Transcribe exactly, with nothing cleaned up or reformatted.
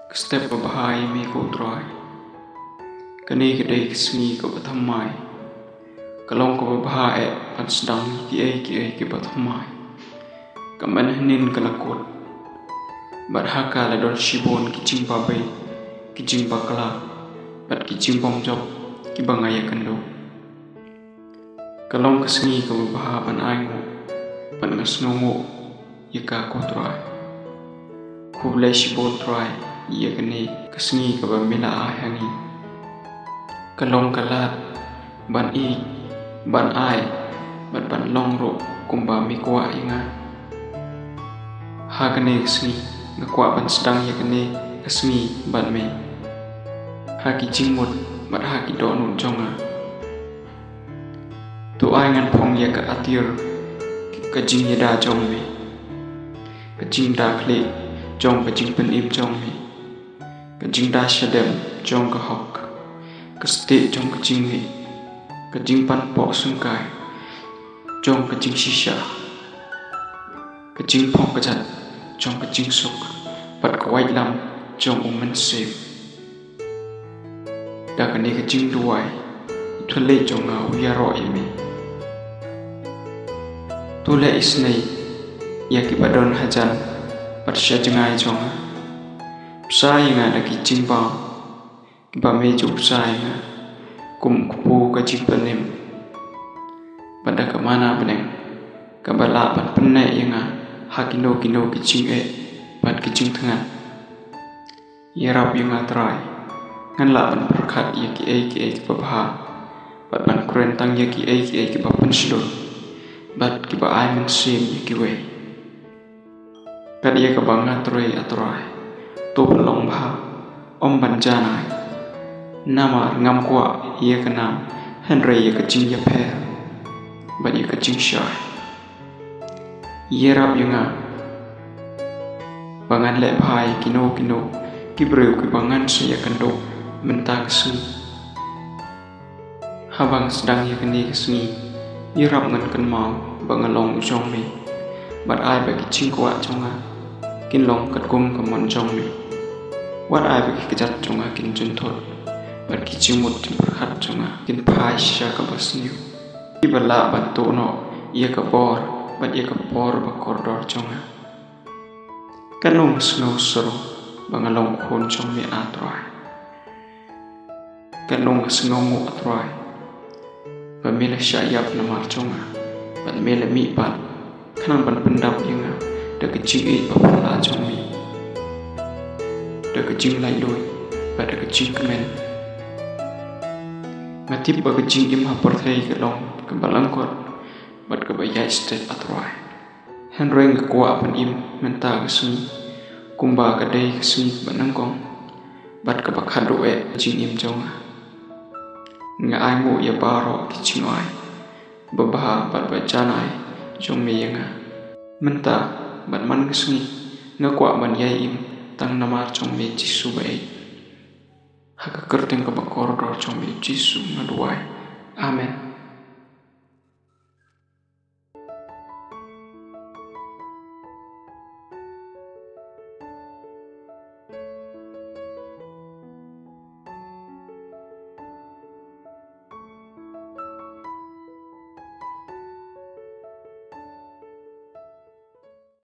Ka step babha ïa me ko Trai. Kane ka dei ka sngi kaba thymmai. Ka long kaba bha eh ban sdang ïa kiei kiei kiba thymmai. Ka mynhynnin ka la kut. Bad ha ka la don shibun ki jingbabei, ki jingbakla, bad ki jingbymjop kiba nga ïakynduh. Ka long ka sngi kaba bha ban ainguh, bad nga sngewnguh ïa ka ko Trai. Khublei shibun Trai ïa kane ka sngi kaba me la ai ha ngi. Ka long ka lad ban ïeit, ban ai, bad ban long ruh kumba me kwah ïa nga. Ha kane ka sngi nga kwah ban sdang ïa kane ka sngi bad me ha ki jingmut bad ha ki dohnud jong nga. To ai ngan phong ïa ka atiar ka jingïada jong me, ka jingda khlieh jong ka jingpynim jong me, ka jingda shadem jong ka hok, ka stieh jong ka jingmih, ka jingpan pohsyngkai jong ka jingshisha, ka jingpong kjat jong ka jingsuk, bad ka waitlam jong U Mynsiem. Da kane ka jingduwai, u thylliej jong nga u ïaroh ïa me. To leh isynei ïa kiba don hajan bad sha jngai jong nga. Bsa ïa nga da ki jingbam kiba me ju bsa ïa nga, kum u kpu ka jingpynim, bad da ka mana bneng kaba lah ban pynneh ïa nga ha kino kino ki jingeh bad ki jingthngan. Ïarap ïa nga Trai, ngan lah ban pyrkhat ïa kiei kiei kiba bha, bad ban kren tang ïa kiei kiei kiba pynshlur bad kiba ai mynsiem ïa kiwei. Kat ïa kaba nga trei, A Trai, to pynlong bha, ym ban janai. Namar ngam kwah ïa ka nam, hynrei ïa ka jingïapher bad ïa ka jingshai. Ïarap ïa nga ba ngan leh bha ïa kino kino ki briew kiba ngan sa ïakynduh mynta ka sngi. Haba nga sdang ïa kane ka sngi, ïarap ngan kynmaw ba nga long u jong me, bad ai ba ki jingkwah jong nga kin long katkum ka mon jong me. Wat ai ba ki kjat jong nga kin jynthut, bad ki jingmut jingpyrkhat jong nga kin phai sha kaba sniew, kiba lah ban tuh noh ïa ka bor bad ïa ka por ba kordor jong nga. Katno nga sngew sarong ba nga long u khun jong me, A Trai. Katno nga sngewnguh, A Trai, ba me la shah ïap namar jong nga, bad me la mihpat khnang ban pyndap ïa nga da ka jingïeit ba phylla jong me, da ka jinglaitluid bad da ka jingkmen. Nga tip ba ka jingim ha pyrthei ka long kaba lyngkot bad kaba ïaid stet, A Trai. Hynrei nga kwah ban im mynta ka sngi kumba ka dei ka sngi kaba nyngkong bad kaba khadduh eh ha ka jingim jong nga. Nga ainguh ïa baroh ki jingai babha bad bajanai jong me ïa nga. Mynta bad man ka sngi nga kwah ban ïai im tang namar jong me, Jisu ba ïeit. Ha ka kyrteng kaba kordor jong me, Jisu, nga duwai. Amen.